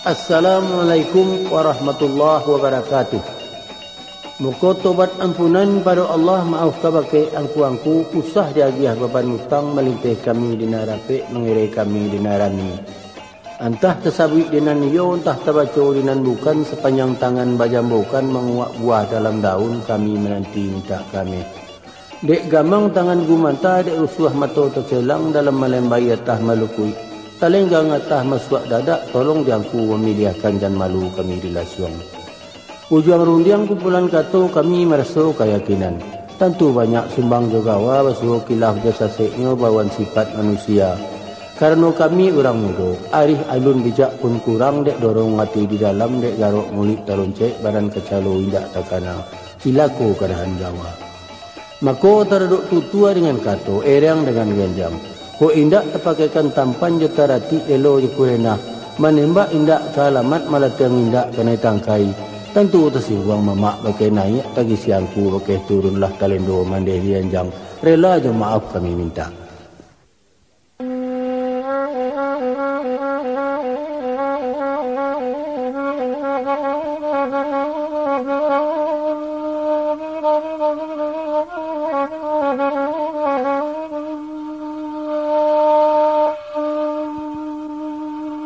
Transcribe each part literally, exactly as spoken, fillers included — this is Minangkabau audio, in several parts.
Assalamualaikum warahmatullahi wabarakatuh. Muko tobat ampunan pado Allah, maaf kabake angku-angku, usah diagiah baban utang, malinteh kami di nan rapek, mangirai kami di nan rami. Antah tasabuik di nan iyo, antah tabaco di nan bukan, sapanjang tangan bajambokan, manguak buah dalam daun, kami mananti mintak kami. Dek gamang tangan gumanta, dek rusuah mato tacelang, dalam malembai atah malukuik, talenggang atah masuak dadak, tolong di angku mamiliahkan, jan malu kami di lasuang. Ujuang rundiang kumpulan kato, kami maraso kayakinan. Tantu banyak sumbang jo gawa, basuo kilaf jo saseknyo, bawaan sipat manusia. Karano kami urang mudo, arih alun bijak pun kurang, dek dorong ati di dalam, dek garok muluik taloncek, badan kacalo indak takana, cilako kadahan gawa. Mako, taradok tutua dengan kato, erang dengan ganjang. Kok indak tapakaikan tampan jo taratik, elo jo kurenah, manembak indak ka alamat, malatiang indak kanai tangkai, tantu tasingguang mamak bakeh naiak, tagisi angku bakeh turun, lah talendo mandeh di janjang, rela jo maaf kami mintak.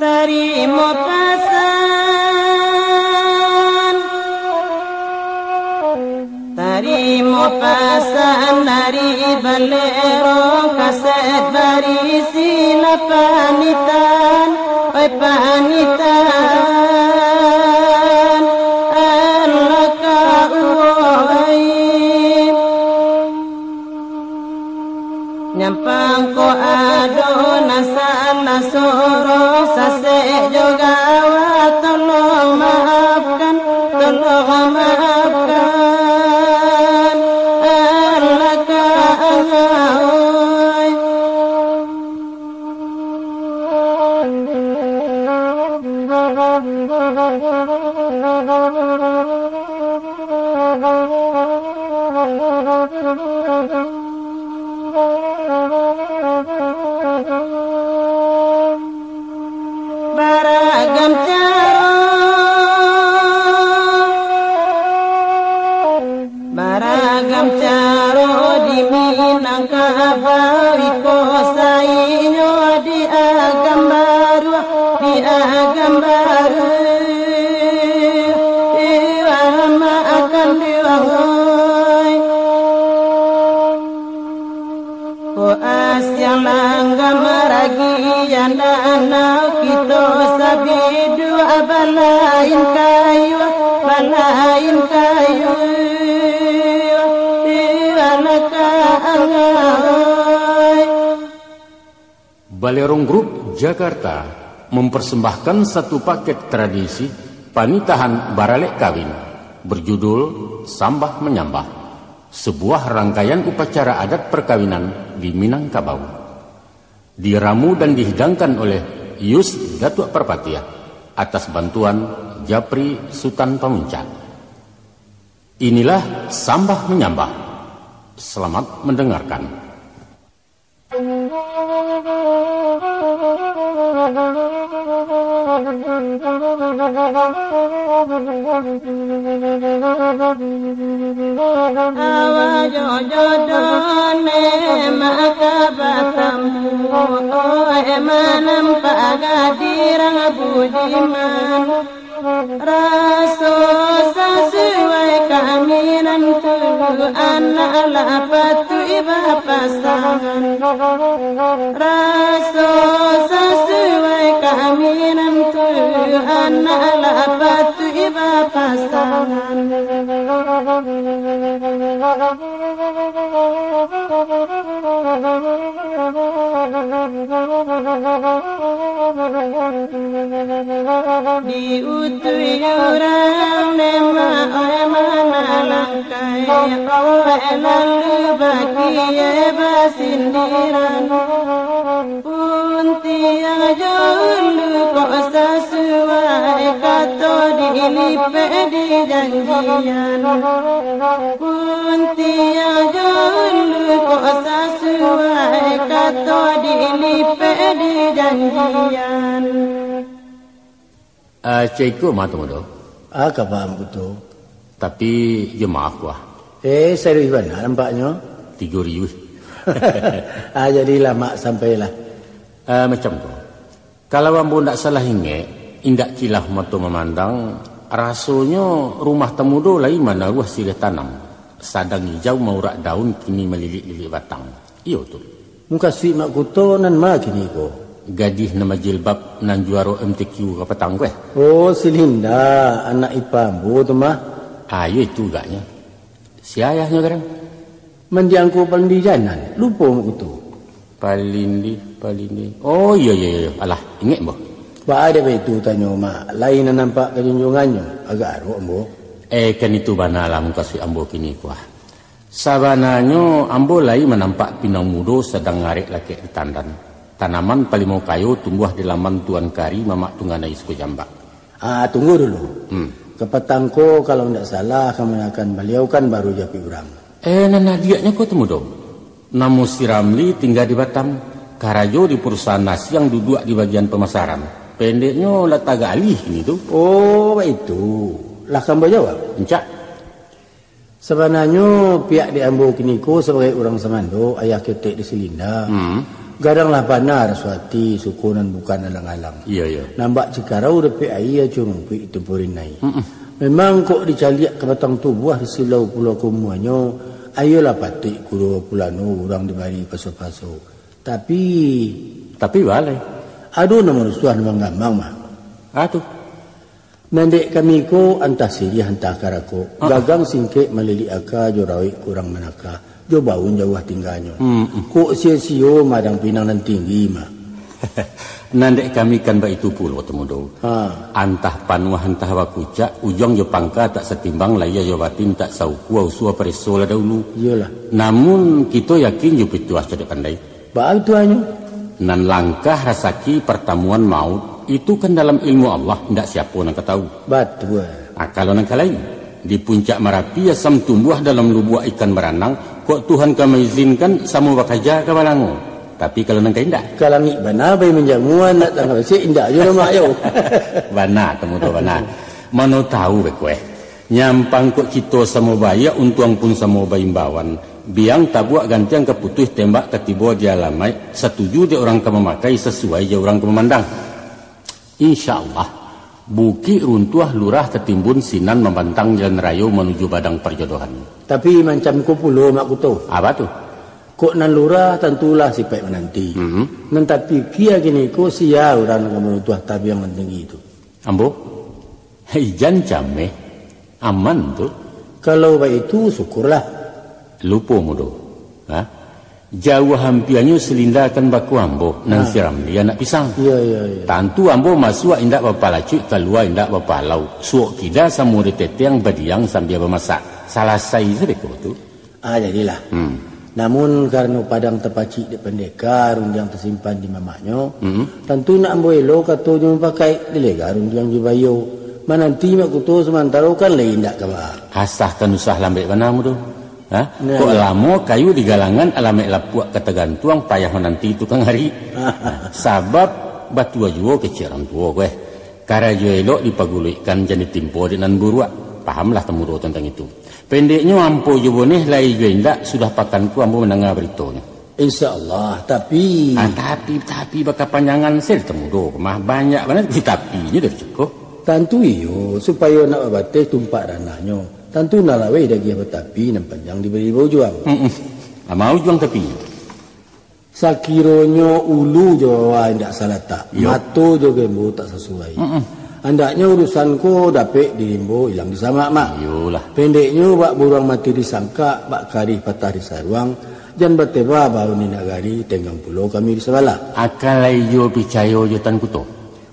Tarimo pasan. Tarimo pasan dari Balero, kaset barisi lah panitan, oi panitan, alah ka uwoi. Nyampang ko ado nan salah soro, sasek jo gawa, tolong maafkan, tolong maafkan, alah ka angau. Baragam caro, baragam caro di Minangkabau, iko sainyo di Agam Baru, di Agam Baru, iwah makan diwahoi. Ko asiang langgam ragi, jan danau kito sabiduah, balain kayu, balain kayu, iwah makan diwahoi. Balerong Group Jakarta mempersembahkan satu paket tradisi panitahan baralek kawin berjudul Sambah Manyambah, sebuah rangkaian upacara adat perkawinan di Minangkabau. Diramu dan dihidangkan oleh Yus Datuak Parpatiah atas bantuan Japri Sutan Pamuncak. Inilah Sambah Manyambah. Selamat mendengarkan. Awak jo jodoh ne maka batamu, oe manampak gadih rang budiman. Raso sasuai kaminan tu, anak lah patuik bapasangan. Raso sasuai kaminan tu, anak lah patuik bapasangan. Diutuih urang ne ma oe manalangkai, oe lalu bakie basindiran. Puntiang jo ulu kok sasuai, kato dilipek dijanjian. Puntiang jo ulu kok sasuai, kato dilipek dijanjian. Ah, ceko mah tu, Mudo. Ah, ka paham Kuto. Tapi, jo maaf, Kuah. Eh, serius bana nampaknyo. Tigo ribu. Ah, jadilah, Mak, sampailah. Ah, macam ko. Kalau ambo ndak salah ingek, indak kilaf mato mamandang, rasonyo rumah Tamudo lai manaruah siriah tanam. Sadang ijau maurak daun, kini malilik-lilik batang. Iyo tu. Mukasuik Mak Kuto nan ma kini ko? Gadih nan bajilbab nan juaro M T Q kapatang ko, eh? Oh, si Linda, anak ipa ambo tu mah. Ah, iyo itu agaknyo. Sia ayahnyo garang? Mandiang ko Palindi Janan, lupo Mak Kuto. Palindi, Palindi. Oh, iyo, iyo, iyo. Alah, ingek ambo. Baa dek baitu tanyo, Mak? Lai nan nampak kajunjuangannyo, agak arok ambo. Eh, kan itu bana lah mukasuik ambo kini ko, ah. Sabananyo, ambo lai manampak pinang mudo sadang ngarek lakek di tandan. Tanaman palimo kayo tumbuah di laman Tuan Kari Mamak Tungganai Suku Jambak. Ah, tunggu dulu. Hmm. Kapatang ko, kalau ndak salah, kamanakan baliau kan baru japuik urang. Eh, nan adiaknyo ko tu, Mudo. Namo si Ramli tingga di Batam. Karajo di parusahaan nasiang, duduak di bagian pamasaran. Pendeknyo, lah tagak alih kini tu. Oh, baitu. Lah ka ambo jawab? Rancak. Sabananyo, pihak di ambo kiniko sabagai urang sumando, ayah ketek di si Linda. Hmm. Gadanglah bana raso ati, suko nan bukan alang-alang. Iyo, iyo. Nan bak cikarau dapek aia, curumpuik tumpurin ai. Mm-mm. Memang kok dicaliak kapatang tubuah di silau pulo kumuanyo, ayolah patuik kudo pulano urang dibari paso-paso. Tapi, tapi baleh. Ado nan marusuah nan manggamang mah. Ah, tu. Nan dek kami ko antah siriah antah karakok, ah, gagang singkek malilik aka jo rawik kurang manakah, jo baun jauah tingganyo. Hmm, hmm. Kok sio-sio madang pinang nan tinggi mah. Nan dek kami kan baitu pulo tu, Mudo. Ha. Antah panuah antah bakucak, ujuang jo pangka tak satimbang, lahia jo batin tak saukua, usua pareso lah dahulu. Iyolah. Namun, kito yakin jo pituah cadiak pandai. Baa tu anyo? Nan langkah rasaki partamuan maut, itu kan dalam ilmu Allah, indak siapo nan ka tahu. Batua. Ah, kalau nan ka lain, di puncak Marapi asam tumbuah dalam lubuak ikan baranang, kok Tuhan ka maizinkan samo bakaja ka balango. Tapi kalau nan ka indak? Ka langik bana bai manjamua, nak tangah basik indak jo lamak yo. Bana, tamu tu bana. Mano tahu beko eh. Nyampang kok kito samo baiak, untuang pun samo baimbauan. Biang tabuak gantiang ka putuih, tembak ka tibo di alamaik, satuju dek urang ka mamakai, sasuai jo urang ka mamandang. Insya Allah, bukik runtuah lurah tatimbun, sinan mambantang jalan rayo manuju badang parjodohan. Tapi mancam ko pulo, Mak Kuto. Apa tu? Kok nan lurah, tantulah sipaik mananti. Mhm. Nan tapikia kini ko, sia urang nan ka maruntuah tabiang nan tinggi tu? Ambo? Ijan cameh. Aman tu. Kalau baitu, syukurlah. Lupo mudo. Ha? Jauah ampianyo si Linda kan bako ambo, nan si Ramli anak pisang. Iyo, iyo, iyo. Tantu ambo masuak indak bapalacuik, kalua indak bapalau. Suok kida samo di teteng, badiang sambia bamasak. Salasai sadeko tu. Ah, jadilah. Hmm. Namun, karano padang tapacik dek pandeka, rundiang tasimpan di mamaknyo, hmm, tantu nak ambo elo kato jo mupakaik, dilega rundiang jo baiyo. Mananti Mak Kuto samantaro kan lai indak ka baa. Asah kan usah lambek bana mudo. Ha? Nah, kok iyo. Lamo kayu di galangan, alamaik lapuak ka tagantuang, payah mananti tukang ari. Sabab batua juo kecek urang tuo ko eh. Karajo elok dipaguluikkan, jan ditimpo dek nan buruak. Pahamlah tamudo tantang itu. Pendeknyo, ampo jo boneh lai jo indak, sudah pakan ko ambo mandanga baritonyo. Insya Allah, tapi. Ah, tapi, tapi bakapanjangan se tamudo ko mah, banyak bana tapi-tapinyo dari ciko. Tantu iyo, supayo nak babateh tumpak ranahnyo. Tantu nan laweh diagiah batapi, nan panjang dibari baujuang. Mm-mm. Ah, ma ujuang tapinyo? Sakironyo ulu jo wawa indak salatak, iyo, mato jo gembo tak sasuai. Mm-mm. Andaknyo urusan ko dapek dirimbo, ilang disamak, Mak. Iyolah. Pendeknyo, bak buruang mati di sangkak, bak karih patah di saruang, jan bateba baun di nagari, tenggang pulo kami di sabalah. Akan lai jo picayo jo Tan Kuto?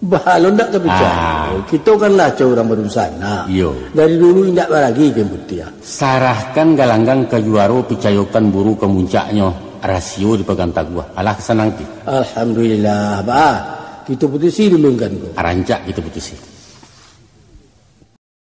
Bah, lo ndak ka picayo. Ah. Kito kan lah cau urang badunsanak. Iyo. Dari dulu indak baragi kain putiah. Sarahkan galanggang ka juaro, picayokan buru ka muncaknyo. Rasio dipagang taguah. Alah ka sanang ti. Alhamdulillah, bah. Kito putusi dulu kan ko. Rancak kito putusi.